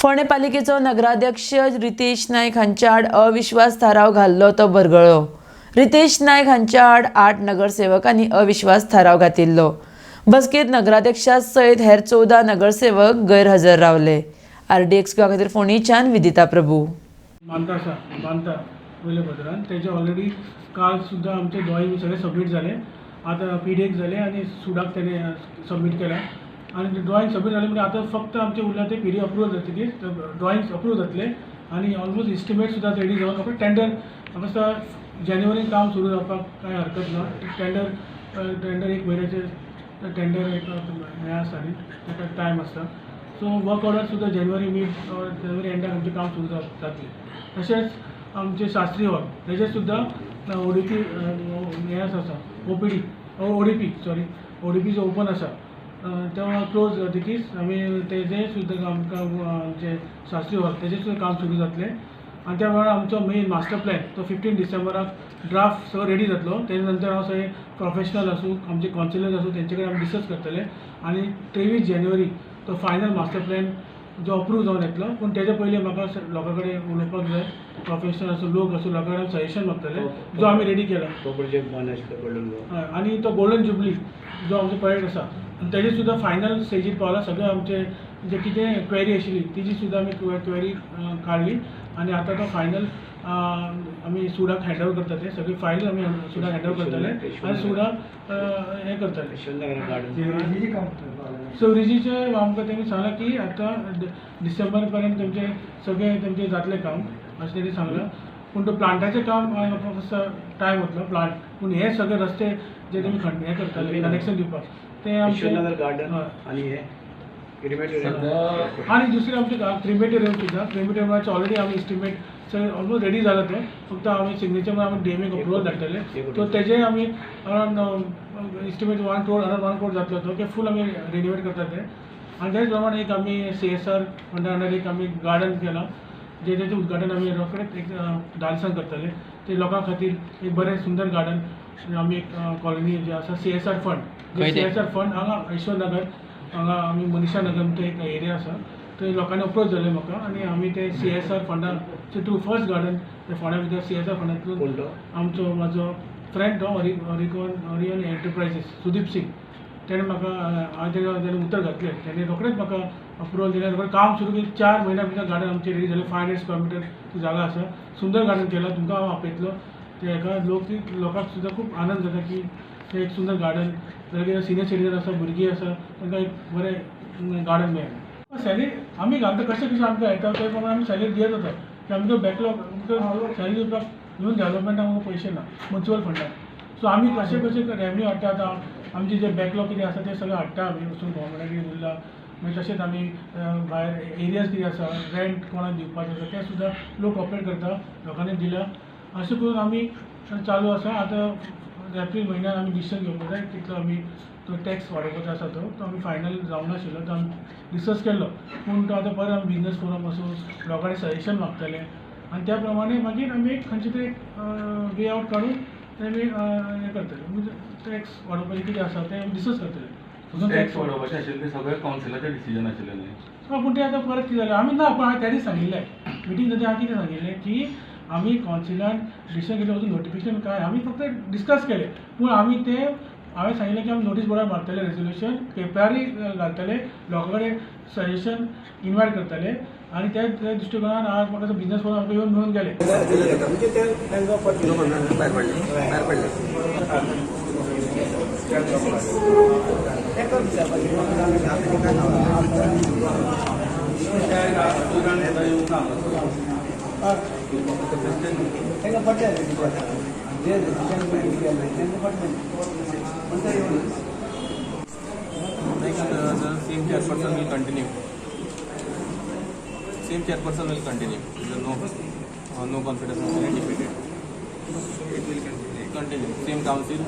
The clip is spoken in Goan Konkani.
फोंडें पालिकेचो नगराध्यक्ष रितेश नायक हांच्या आड अविश्वास थाराव घाल्लो तो बरगळ्ळो. रितेश नायक हांच्या आड 8 नगरसेवकांनी अविश्वास थाराव घातिल्लो. बसकेत नगराध्यक्षा सयत हेर 14 नगरसेवक गैरहजर रावले. आरडीएक्स खातीर फोंडेच्यान विदिता प्रभू. बांदता आसा, बांदता वयल्या पदरान तेजे ऑलरेडी काल सुद्दां आमचे ड्रॉइंग सगळे सबमीट जाले. आतां पीडीएक जाले आनी सुडाक तेणे सबमीट केला आनी ड्रॉइंग सबमीट जालें म्हणजे आतां फक्त आमचें उरलां तें पीडीए अप्रुवल जातकीर ड्रॉइंग्स अप्रूव जातले आनी ऑलमोस्ट इस्टिमेट सुद्दां रेडी जावन आपणें टेंडर म्हाका दिसता जानेवारीन काम सुरू जावपाक कांय हरकत ना. टेंडर टेंडर एक म्हयन्याचें टेंडर एक हें आसता न्ही, ताका टायम आसता. सो वर्क ऑर्डर सुद्दां जानेवारी मीड जानेवारी एंडाक आमचें काम सुरू जातलें. तशेंच आमचें शास्त्री हॉल तेजें सुद्दां ओडीपी हें आसा, ओपीडी ओडीपी सॉरी ओडीपी जो ओपन आसा तो क्लोज जातकीच आमी तेजें सुद्दां आमकां आमचें शास्त्री हॉल तेजें सुद्दां काम सुरू जातलें. आनी त्या वेळार आमचो मेन मास्टर प्लॅन तो 15 डिसेंबराक ड्राफ्ट सगळो रेडी जातलो. तेजे नंतर हांव सगळे प्रोफेशनल आसूं, आमचे कावन्सिलर्स आसूं, तेंचे कडेन आमी डिस्कस करतले आनी 23 जानेवारी तो फायनल मास्टर प्लॅन जो अप्रूव जावन येतलो. पूण तेजे पयलीं म्हाका लोकां कडेन उलोवपाक जाय, प्रोफेशनल आसूं, लोक आसूं, लोकां कडेन सजेशन मागतले जो आमी रेडी केला. तो प्रोजेक्ट बंद आशिल्लो गोल्डन. हय, आनी तो गोल्डन जुबली जो आमचो प्रोजेक्ट आसा आनी तेजे सुद्दां फायनल स्टेजीर पावला. सगळे आमचे जे कितें क्वेरी आशिल्ली तिजी सुद्दां आमी क्वेरी काडली आनी आतां तो फायनल आमी सुडाक हँड ओवर करता. ते सगळी फायल आमी सुडाक हँड ओवर करतले आनी सुडा हें करतले. गार्डन. सिवरेजीचें आमकां तेणी सांगलां की आतां डिसेंबर पर्यंत तेमचें सगळें तेमचें जातलें काम अशें तेणी सांगलां. पूण तो प्लांटाचें काम म्हाका दिसता टायम वतलो प्लांट. पूण हे सगळे रस्ते जे तुमी खण हें करतले कनेक्शन दिवपाक तें आमचें नगर गार्डन हय. आनी हे क्रिमेटोरियम. आनी दुसरें आमचें क्रिमेटोरियम सुद्दां, क्रिमेटोरियमाचें ऑलरेडी आमी इस्टिमेट सगळें ऑलमोस्ट रेडी जाला. तें फक्त आमी सिग्नेचर आमी डीएमएक अप्रुवल धाडटले. सो तेजें आमी around estimate 1 crore, around 1 crore जातलो तो की फूल आमी रिनोवेट करता तें. आनी तेच प्रमाणे एक आमी सीएसआर फंडा अंडर एक आमी गार्डन केलां जे तेचें उद्घाटन आमी रोखडेच एक 10 दिसान करतले. ते लोकां खातीर एक बरें सुंदर गार्डन आमी एक कॉलनी जे आसा सीएसआर फंड खंय तें? सीएसआर फंड हांगा ईश्वर नगर हांगा आमी मनीषा नगर म्हणटा एक एरिया आसा, थंय लोकांनी अप्रोच जाले म्हाका आनी आमी ते सीएसआर फंडाचे थ्रू फर्स्ट गार्डन ते फोंड्या भितर सीएसआर फंडांतून. कोण तो? आमचो म्हाजो फ्रेंड तो ऑरिकॉन ओरियन एंटरप्रायजीस सुदीप सिंग, तेणें म्हाका हांवें तेका तेणें उतर घातलें, तेणें रोखडेंच म्हाका अप्रुवल दिलें. रोखडें काम सुरू केलें. 4 म्हयन्या भितर गार्डन आमचें रेडी जालें. 500 स्क्वेअर मिटर जागा आसा, सुंदर गार्डन केलां. तुमकां हांव आपयतलो ते हेका. लोक लोकांक सुद्दां खूब आनंद जाता की ते एक सुंदर गार्डन जाल्यार कितें सिनियर सिटीजन आसा, भुरगीं आसा, तांकां एक बरें गार्डन मेळ्ळें. सॅलरी आमी घालता कशें कशें आमकां येता ते प्रमाणे आमी सॅलरी दियत वता की आमकां बॅकलॉग आमकां सॅलरी दिवपाक इवन डेवलपमेंटाक आमकां पयशे ना म्युच्युअल फंडाक. सो आमी कशें कशें रेवन्यू हाडटा. आतां आमचे जे बॅकलॉग कितें आसा ते सगळें हाडटा आमी वचून गव्हर्मेंटा कडेन उरला. मागीर तशेंच आमी भायर एरियाज कितें आसा, रेंट कोणाक दिवपाचें आसा तें सुद्दां लोक कॉपरेट करता, लोकांनी दिल्या. अशें करून आमी चालू आसा. आतां एप्रील म्हयन्यान आमी डिसिजन घेवपाक जाय कितलो आमी तो टॅक्स वाडोवपाचो आसा. तो तो आमी फायनल जावंक नाशिल्लो, तो आमी डिस्कस केल्लो. पूण तो आतां परत आमी बिजनस फोरम आसूं, लोकां कडेन सजेशन मागतले आनी त्या प्रमाणे मागीर आमी एक खंयचे तरी एक वे आवट काडून ते आमी हें करतले. म्हणजे टॅक्स वाडोवपाचें कितें आसा तें आमी डिस्कस करतले अजून. टॅक्स वाडोवपाचें आशिल्लें ते सगळें कावन्सिलाचें डिसिजन आशिल्लें न्ही? हय, पूण तें आतां परत कितें जालें, आमी ना, पूण हांवें त्या दीस सांगिल्लें मिटींग जाता हांवें कितें सांगिल्लें की आमी कावन्सिलान डिसिजन घेतलें, अजून नोटिफिकेशन काय आमी फक्त डिस्कस केलें. पूण आमी तें हांवें सांगिल्लें की आमी नोटीस बोर्डार मारतले, रेजोल्युशन पेपरारय घालतले, लोकां कडेन सजेशन इनवायट करतले आनी त्या त्या दृश्टिकोनान आज म्हाका बिजनस फोरम आमकां येवन मेळून गेले. म्हणजे ते तांकां भायर पडले, भायर पडले. तांकां पडलें, जे डिसिजन केलें तांकां पडलें, पूण ते येवना. Next, the same chairperson will continue. Same chairperson will continue. There is no confidence motion is defeated. It will continue. Continue. Same council.